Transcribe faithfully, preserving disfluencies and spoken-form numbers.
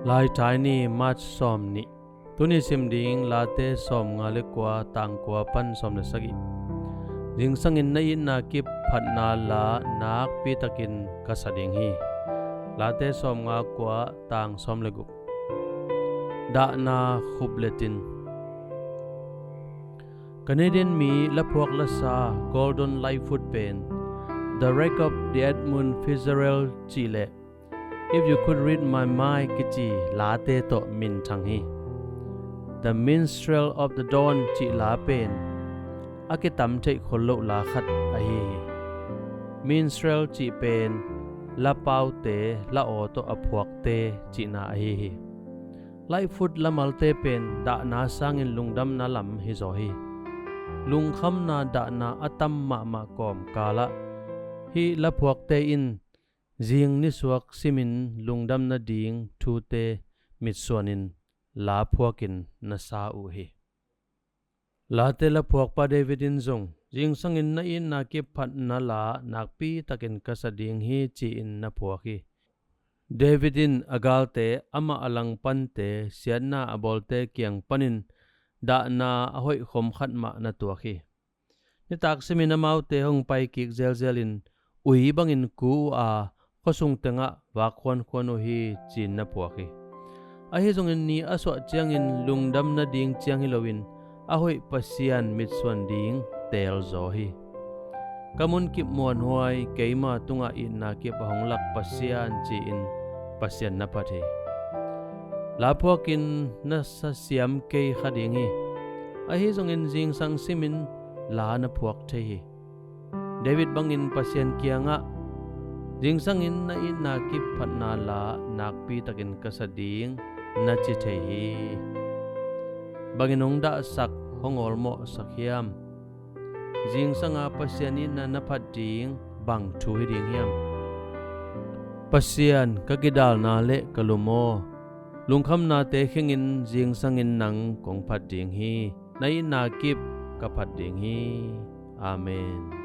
Laithai ni, March sawm nih. Tuni sim ding Late sawmnga le kua, tang kua pan sawm le sagih. Zingsangin na itna kip phatna la nakpi takin ka sa ding hi. Late sawmnga kua, tang sawm le guk. Dahna khupletin. Canadian mi laphuak lasa Gordon Lightfoot pen The Wreck of the Edmund Fitzgerald cih le If You Could Read My Mind kici late tawh minthang hi. The Minstrel of the Dawn cih la pen a kitam theih khol loh la khat ahi hi. Minstrel cih pen lapaute, la aw tawh a phuakte cihna ahi hi. Lightfoot lamalte pen dahna sangin lungdamna lam hizaw hi. Lungkhamna dahna a tam mahmah kawmkalah hih laphuakte in zing nisuak simin lungdamna ding thute mitsuanin laphuakin na sa uh hi. Late laphuakpa David in zong, zingsangin na itna kip phatna la nakpi takin ka sa ding hi, ci-in na phuak hi. David in a galte, amah a langpante, siatna a bawlte kiang panin dahna a hoih khom khat mah na tuak hi. Nitak simin amaute hong paikik zelzelin ui bangin ku uh a, khuasung tengah vak khuankhuan uh hi, ci-in na phuak hi. Ahi zongin ni a suah ciangin lungdam nading ciang hi loin a hoih Pasian mitsuan ding teelzaw hi. Ka munkip muanhuai, keima tungah itna kip a hong lak Pasian, ci-in Pasian na phat hi. Laphuakin na sasiam kei kha ding hi. Ahi zongin zingsang simin la na phuak thei hi. David bangin Pasian kiangah, zingsangin na itna kip phatna la nakpi takin ka sa ding, na ci thei hi. Bangin hong dahsak, hong awlmawhsak hiam? Zingsanga Pasian itna na phat ding bang thu hi ding hiam? Pasian, ka kidalna le ka lum aw, lungkhamnate khengin zingsangin nang kong phat ding hi. Na itna kip ka phat ding hi. Amen.